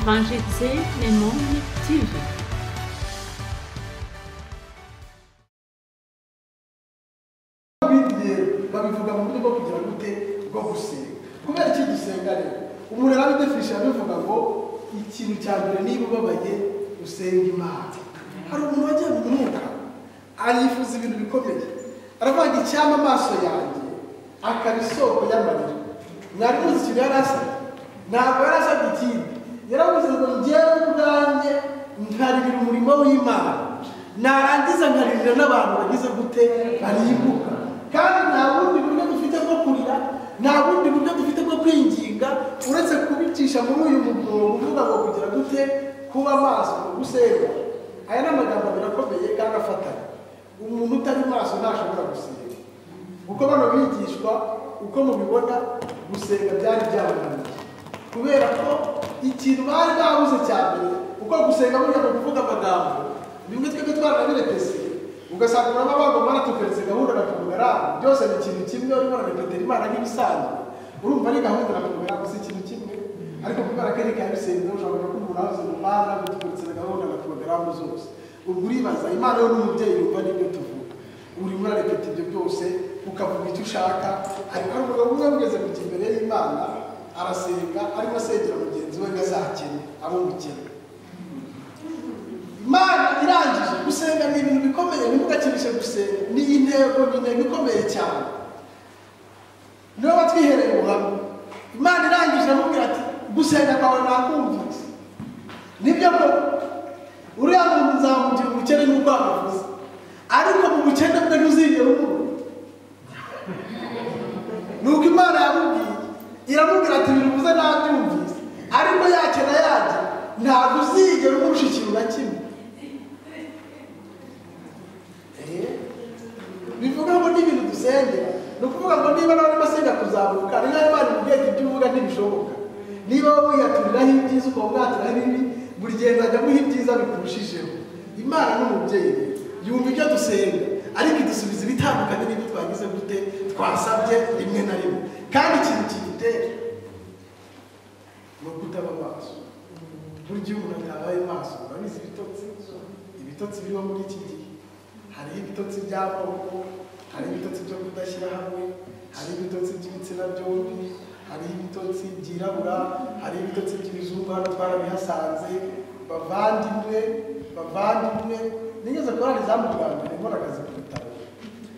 Évangéliser le Monde TV. Babivuga mu buryo bwo kugira gute bwo gusenga. Kubera iki dusenga rero? Umuntu arabidefisha abivuga ngo ikintu cya mbere niba ubabaye usenga Imana. Hari umuntu wagiye mu mwuka arifuza ibintu bikomeye, aravuga icyama amaso yanjye akaba isoko y'amarira. Mwari muzi ikintu yari asabye? Ntabwo yari asabye ikindi, yaravuze ngo njyewe ubwanjye nkaririra umurimo w'Imana, narangiza nkaririra n'abantu bagize gute barimbuka. Kandi nta bundi buryo dufite bwo kurira, nta bundi buryo dufite bwo kwinginga uretse kubicisha muri uyu mugongo uvuga ngo kugira gute kuba maso gusenga. Aya ni amagambo abiri akomeye kandi afatanye. Umuntu utari maso ntashobora gusenga, kuko bano bigishwa uko mubibona gusenga byari byabananiye, kubera ko ikintu bari babuze cya mbere, uko gusenga burya ni ukuvuga amagambo bimwe twebwe twaranabiretese, ugasanga uraba bagomba baratukeretse gahunda na porogaramu, byose ni ikintu kimwe, urimo urarepetera Imana nk'ibisanzwe, urumva ari gahunda na porogaramu si ikintu kimwe, ariko kubera ko Eric yabisenze ushobora ko umuntu avuze ngo Mana gutukeretse gahunda na porogaramu zose, ubwo uribaza Imana yo n'umubyeyi yumva n'ibyo tuvuga, urimo urarepeta ibyo byose ukavuga icyo ushaka. Ariko hari umugabo umwe wigeze kujya imbere y'Imana arasenga, arimo asengera mugenzi we ngo azakene abe umukene. Imana irangije gusenga ni ibintu bikomeye, ntimugakinishe gusenga, ni intego, ni intego ikomeye cyane. Niba batwihereye ubuhamya, Imana irangije aramubwira ati gusenga kwawe nakumvise, nibyo koko uriya muntu nzamugira ubukene nk'uko wabivuze, ariko mu bukene bwe ntuzigera umubona. Nuko Imana yamubwiye, iramubwira ati ibintu uvuze nabyumvise, ariko yakena yajya ntabwo uzigera umurusha ikintu na kimwe. Bivuga ngo n'ibintu dusengera, ni ukuvuga ngo niba nawe urimo asenga kuzamuka, niba Imana imubwiye ati ibyo uvuga ntibishoboka, niba wowe wiyaturiraho ibyiza ukaba umwaturiraho ibibi, buri gihe nzajya muha ibyiza bikurushijeho. Imana n'umubyeyi yumva ibyo dusenga, ariko idusubiza ibitandukanye n'ibyo twagize gute twasabye rimwe na rimwe. Kandi ikintu kibitera ni ukutaba maso. Burya iyo umuntu atabaye maso, urabizi ibitotsi, ibitotsi biriho muri iki gihe. Hariho ibitotsi by'amoko, hariho ibitotsi byo kudashyira hamwe, hariho ibitotsi by'ibitsina byombi, hariho ibitotsi byirabura, hariho ibitotsi by'ibizungu, hano twarabihasanze. Bavandimwe, bavandimwe, nigeze kubona izamu bwa mbere nkora akazi ku bitaro,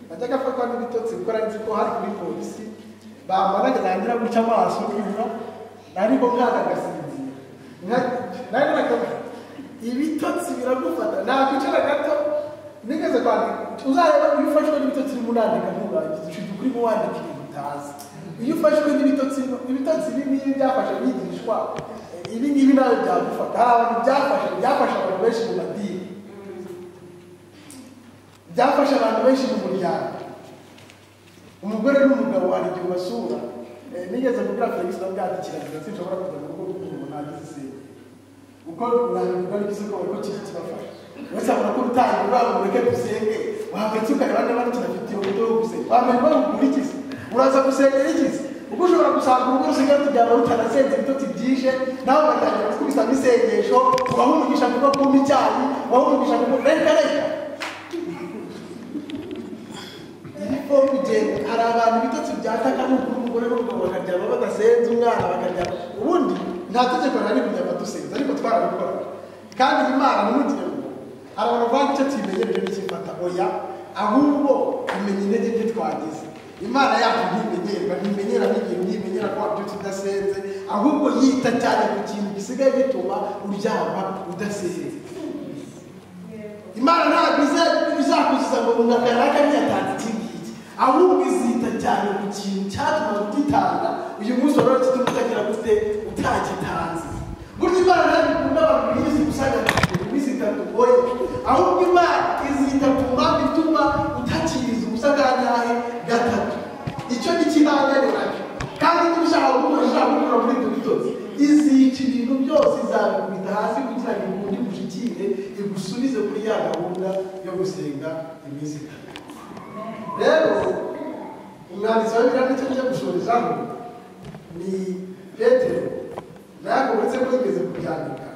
najyaga afatwa n'ibitotsi kuko nari nzi ko hari kuri polisi, bamara ntangira guca amaso nibura, ariko nkanga agasinzira. Nari ibitotsi biragufata, nakwicara gato nigeze kwandika, uzareba iyo ufashwe n'ibitotsi urimo unandika nturangize, ushinzwe urimo wandika ibintu utazi. Iyo ufashwe n'ibitotsi, ibitotsi ibi ngibi byafashe abigishwa, ibi ngibi nawe byagufata. Hari abantu byafashe, byafashe abantu benshi mu madini, byafashe abantu benshi mu muryango. Umugore n'umugabo hari igihe ubasura, nigeze kubwira Felix ndamubwira ati kirazira sinshobora kujya mu rugo rw'umuntu ntagize isenge, uko nabivuga n'igize ko bariko kibafasha. Uretse abona ko utangira ngo ureke dusenge, wahagetse ukareba niba kinafite iyo mbuto yo gusenga, wamenya impamvu ukurikiza, uraza gusengera ikize, ubwo ushobora gusanga urugo rusigaye ruturyama rutanasenze ibitotsi byije, nawe ugatangira gukubitamo isengesho, ubaha umugisha kuko kuma icyayi, ubaha umugisha kuko reka reka. Kugenda hari abantu ibitotsi byataka n'ukuri umugore n'umugabo bakaryama badasenze, umwana bakaryama. Ubundi nta tegeko rihari kuryama dusenze, ariko twarabikora. Kandi Imana ntimugire ngo hari abantu bavuga icyo tuyimenyereje n'ikifata, oya, ahubwo imenya intege nke twagize. Imana yacu ntimenyerwa, ntimenyera n'ibintu, ntimenyera ko wabyutse udasenze, ahubwo yita cyane ku kintu gisigaye gituma uryama udasenze. Imana ntabwo izakuziza ngo runaka ntiyatanze iki ngiki, ahubwo izita cyane ku kintu cyatuma ugitanga. Uyu munsi wari ufite utagira gute utagitanze. Burya Imana ntabwo ikunda abantu biyizi gusaga iminsi itatu, oya, ahubwo Imana izita ku mpamvu ituma utakiriza ubusa kangahe gatatu. Icyo ni ikibangane nacyo. Kandi niba ushaka gukora, ushaka gukura muri ibyo bitotsi, izica ibintu byose, izabikubita hasi kugira ngo ubundi bushikire igusubize kuri ya gahunda yo gusenga iminsi itatu. Rero umwanditsi wa Bibiliya nicyo ngiye gushorezaho ni Petero. Ntabwo uretse ko yigeze kubyandika,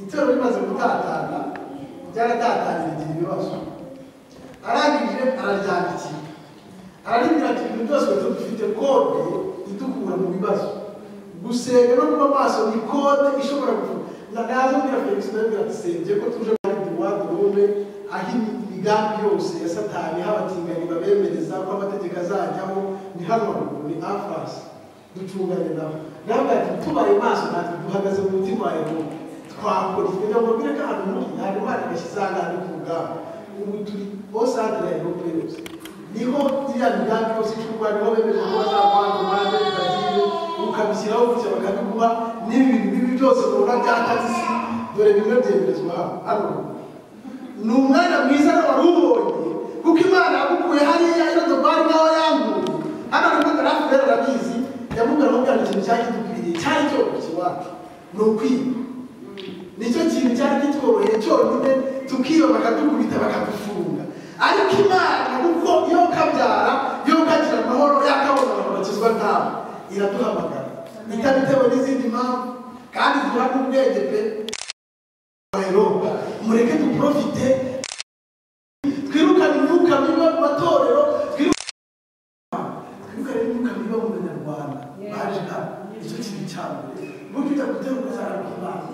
itorero rimaze gutatana ryaratatanye rigira ibibazo, arangije araryandikira araribwira ati ibintu byose dufite kode idukura mu bibazo, gusenga no kuba maso ni kode ishobora kuvuga. Naza mbwira Felix, ndabwira ati sembye ko tuje muri duwadurume aho imigambi yose ya Satani habatinganye babemereza ko amategeko azajyaho, ni hano haruguru ni afasi ducunganye nabo. Nabwo ati tubaye maso natwe duhagaze mu mutima wa Yehova twakora iki? Kugira ngo mbabwire ko ahantu muri ntabwo Imana igashyize aha ngaha ku rugamba, ubu turi osantire ya Europe yose, niho iriya migambi yose icurwa, niho bemeje ko bazaguha umwanya bitagiye ukabishyiraho gutya bakabiguha, n'ibi bintu bibi byose ubona byakatse isi, dore bimwe byemerezwa hano. Ni umwanya mwiza wari ubonye kuko Imana yagukuye hariya irodobari nawe yanguye hano. Ariko Garafu rero arabizi, yamubwira ngo byari ikintu cyari kidukwiriye, cyari cyoroshye iwacu ni ukwiba, nicyo kintu cyari kitworoheye cyonyine, tukiba bakadukubita bakadufunga. Ariko Imana kuko yo kabyara yo kagira amahoro yakabona abantu bakizwa ntawe, iraduhamagara itabitewe n'izindi mpamvu, kandi duha n'ubwenge pe. Mureke duprofite, twirukane imyuka mibi mu matorero, twirukane imyuka mibi mu banyarwanda baje hano. Icyo kintu cya mbere burya ujya gutera ukazara kw'Imana,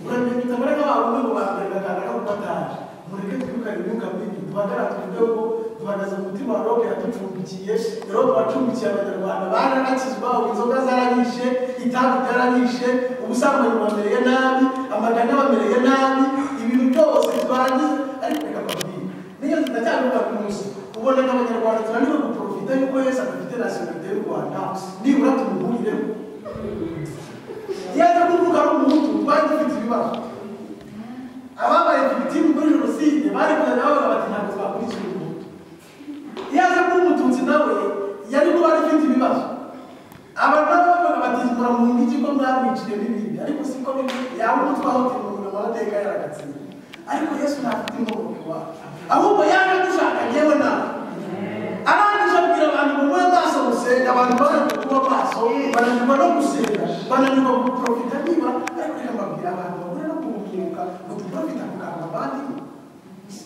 uramenya utamara nk'abantu ngo bambere ko bataje. Mureke twirukane imyuka mibi, duhagarare tuvuge ko duhagaze mu mutima wa Roho yatucumbikiye. Roho wacumbikiye abanyarwanda baranakizwa, inzoga zarabishe, itabi ryarabishe, ubusambanyi bamereye nabi, amagana bamereye nabi, ibintu byose twarangiza. Ariko reka mbabwire, niyo tutacyangwa ku munsi ubona nk'abanyarwanda tunaniwe guprofita yuko Yesu adafite nationalité y'u Rwanda, nibura tumuhurireho. Iyo aza kuvuga ari umuhutu twari dufite ibibazo. Ababaye victime muri jenoside bari kuzajya bavuga bati ntabwo twakurikira umuhutu. Iyo aza kuba umututsi nawe yari kuba afite ibibazo. Aba nabo bavuga bati muramuhunga iki ko mwamwiciye n'ibindi, ariko siko yaba umutwe aho umuntu amateka yaragatsinda. Ariko Yesu ntafite inkomoko iwacu, ahubwo yaje dushaka njyewe nawe. Arangije abwira abantu ngo mube maso musenga, abantu bananirwa kuba maso, bananirwa no gusenga, bananirwa guprofita niba. Ariko reka mbabwire abantu babure no guhumuka ngo duprofita ku kantu abandi.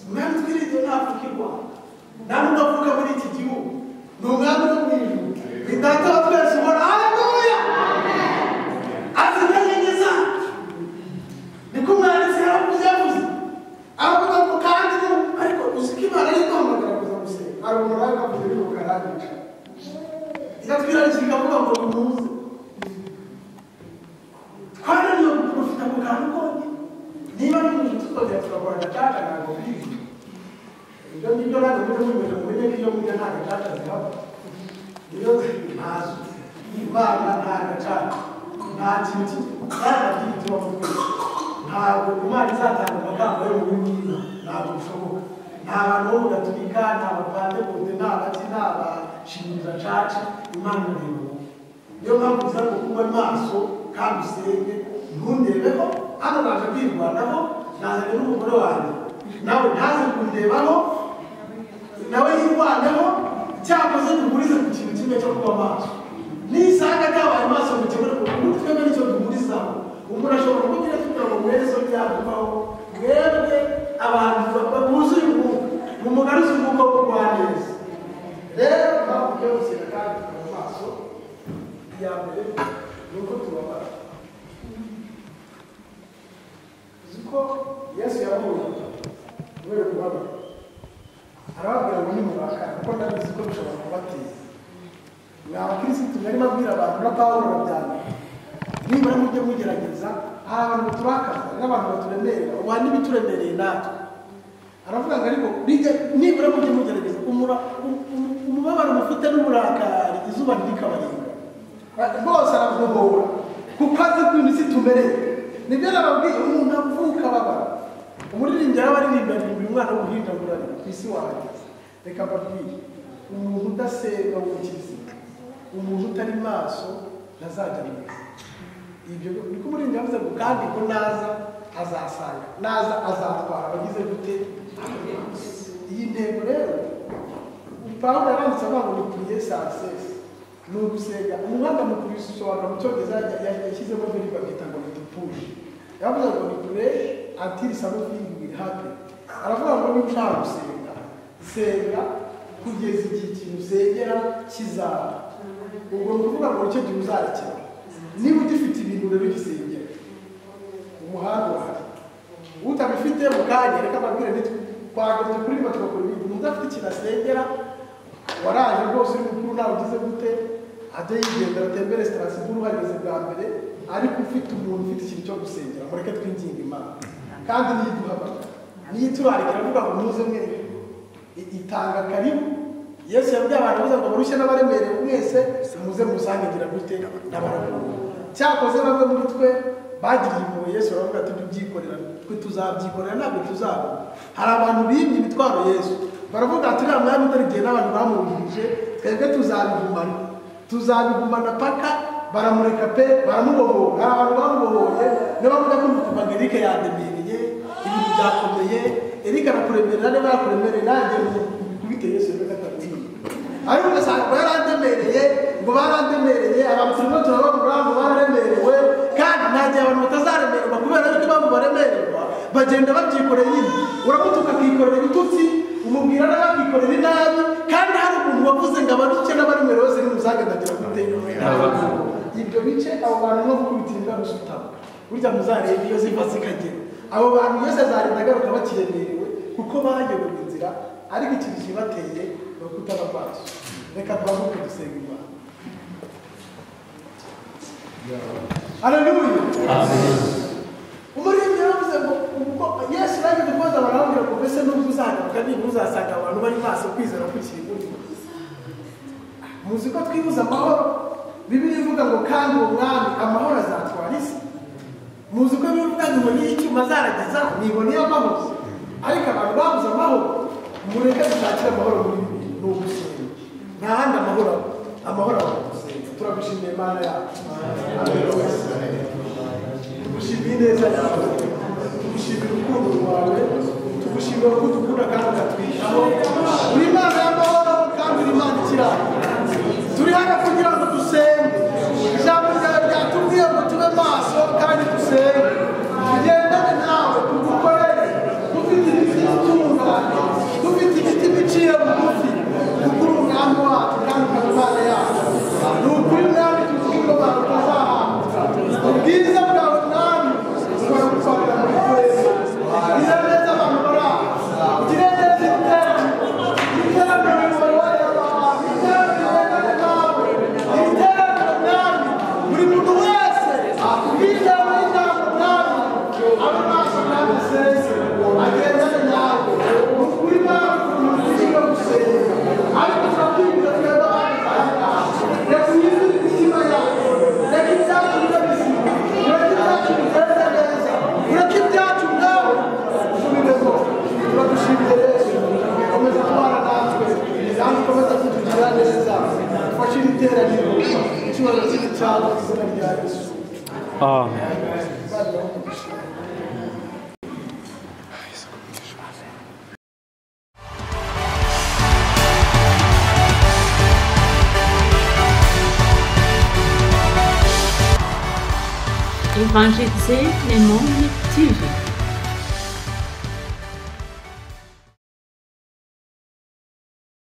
Umwami twiringiye ntavuka i Rwanda, nta nubwo avuka muri iki gihugu, ni umwami wo mu ijuru, ni data wa twese ubona. Haleluya! Azi intege nke zacu, niko umwanditsi yavuze, aravuga ngo kandi ariko uzi ko Imana ari guhamagara kuza gusenga. Hari umuntu wari kavuze biruka arangica, iratwirarikira ikavuga ngo nimuze. Twananiwe guprofita ku kantu konyine. Niba no mu ijuru tuzongera tugakora gacaca, ntabwo bizi ibyo ngibyo. Ntabwo mujye mubimenya, mumenye ko iyo mujya nta gacaca zihaba, iyo ntazo Imana nta gacaca, nta kintu cyarababwiye tuba mu twese. Ntabwo Imana izatanga amagambo yo mu bimina, ntabwo bishoboka. Nta bantu bo mu Gatolika, nta bapantekote, nta baki, nta bashingiriza caca, Imana irareba wowe. Niyo mpamvu uza ngo kuba maso kandi usenge, ntundebeho. Hano naje kwirwanaho, nazanye n'umugore wanjye nawe ntaze kundebaho, nawe yirwaneho. Cyakoze duhurize ku kintu kimwe cyo kuba maso. Nisanga kabaye maso mukemure ku ubundi twebwe nicyo duhurizaho. Umuntu ashobora kubwira tugira ngo mwene so byakubaho, mwebwe abantu buzuye umwuka, mumugaruze umwuka wo kurwaneza. Rero impamvu tugiye gusenga kandi tukaba maso, iya mbere ni uko tubabara. Uzi ko Yesu yavuye kubera kubabara, arababwira ngo nimurakara, kuko ndabizi ko bishobora kubateza. Mwa bakirisitu narimo abwira abantu na Pawulo arabyandika, nibura mujye mugerageza. Hari abantu baturakaza, hari n'abantu baturemerera, ubu hari n'ibituremereye natwe. Aravuga ngo ariko nibura mujye mugerageza umubabaro mufite n'uburakari, izuba ntirikabarenga. Rwose aravuhura kuko azi ko isi tumereye. Nibyo nababwiye, umuntu avuka ababara. Umuririmbyi araba aririmba aririmba umwana w'uruhinja ngo urarira ku isi wahageze. Reka mbabwire, umuntu udasenga w'umukirisitu, umuntu utari maso ntazajya mu ijuru. Ibyo niko umuririmbyi yavuze ngo kandi ko naza azasanga, naza azatwara abagize gute. Iyi ntego rero Pawulo yaranditse avuga ngo ni prier sans cesse. Ni ugusenga. Umuhanga mu kubisobanura mu cyongereza yashyizemo verbe babyita ngo ni to push. Yavuze ngo ni pray until something will happen. Aravuga ngo niba ushaka gusenga, senga kugeza igihe ikintu usengera kizaba. Ubwo ni ukuvuga ngo icyo gihe uzarekera. Niba ugifite ibintu rero ugisengera, umuhanda urahari. Utabifite mu kanya, reka mbabwire ntitwagombye kuririmba tugakora ibintu. Umuntu udafite ikintu asengera, waraje rwose uri mukuru nawe ugize gute, ajye yigendera atembere Strasbourg uhageze bwa mbere, ariko ufite umuntu ufite ikintu cyo gusengera, mureke twinginge Imana. Kandi niyo iduhamagara, niyo iturarika iravuga ngo muze mwe, itanga karibu. Yesu yabwiye abantu avuze ngo barushye n'abaremerewe mwese muze musange ngira gute n'abaruhuka. Cyakoze bamwe muri twe bagiriye impuhwe Yesu baravuga ati tubyikorera, twe tuzabyikorera ntabwo tuzabona. Hari abantu bimye imitwaro Yesu baravuga ati uriya mwami dore igihe n'abantu bamubwirije twebwe tuzabigumana, tuzabigumana paka. Baramureka pe, baramubohora. Hari abantu bamubohoye niba bavuga ko kuva Eric yandemereye ibintu byakomeye, Eric arakuremerera niba yakuremereye nanjye kubite Yesu reka atabizi. Ariko ugasanga yarandemereye ngo barandemereye, abantu turimo turababura ngo bararemerewe, kandi nta gihe abantu batazaremererwa kubera yuko impamvu baremererwa bagenda babyikoreye nyine. Uramutuka akikorera ibitutsi, umubwira nabi akikorera inabi, kandi hari umuntu wavuze ngo abaruke n'abaremerewe bose nimusange ndagira gute. Ibyo bice abo bantu no gukubitira imbwa rusutama, burya muzareba iyo ziva zikagera. Abo bantu Yesu azarinda agaruka bakiremerewe kuko bahayoboye inzira, ariko ikintu kibateye ni ukutaba maso. Reka duhaguruke dusenga Imana. Haleluya. Umuririmbyi yaravuze ngo ubwo Yesu yaje kubaza barambwira ngo mbese nubwo uzagaruka nibura uzasanga abantu bari maso kwizera kukiri muri. Muzi ko twibuza amahoro. Bibiliya ivuga ngo kandi uwo mwami amahoro azatwara isi. Muzi ko Bibiliya ivuga ngo inkoni y'icyuma azaragiza ni inkoni y'amahoro. Ariko abantu babuze amahoro, mureke dushakire amahoro muri Bibiliya, ni ugusenga. Nta handi amahoro aba, amahoro aba mu gusenga. Turagushimiye Imana yacu. Tugushimiye ineza yawe, tugushimiye urukundo rwawe, tugushimiye ko udukunda kandi ukatwitaho. Uri Imana y'amahoro kandi uri Imana ikiranuka. Turi hano kugira ngo dusenge. Ijambo ryawe ryatubwiye ngo tube maso kandi dusenge. Tugendane nawe, tugukorere, dufite imitima itunganye, dufite imitima iciye bugufi, kuko uri umwami wacu kandi ukaba Imana yacu. Ni ukuri mwami tuvuga ingoma utazahanguka. Ubwiza bwawe mwami bushobora gutwarira muri twese. Ugire neza abantu bari aha, ugire neza iteraniro, iteraniro ribayobora abantu, iteraniro rigendane nawe, iteraniro mwami buri muntu wese bitewe n'ijambo mwami abe maso kandi asenge agendane nawe. Ni ukuri mwami umuntu wishyura gusenga, ariko turakwibwira twebwe abandi aha ngaha, reka uhindure imitima yacu, reka ibyacu bibe bizima, reka ibyacu bigende neza, reka ibyacu mwami usubiremo. Turagushimiye Yesu, komeza kubana natwe kandi ukomeza kutugirira neza. Ufashe iri teraniro, icyubahiro kibe cyawe mu izina rya Yesu. Amen. Imana ibahe umugisha. Évangéliser le monde TV.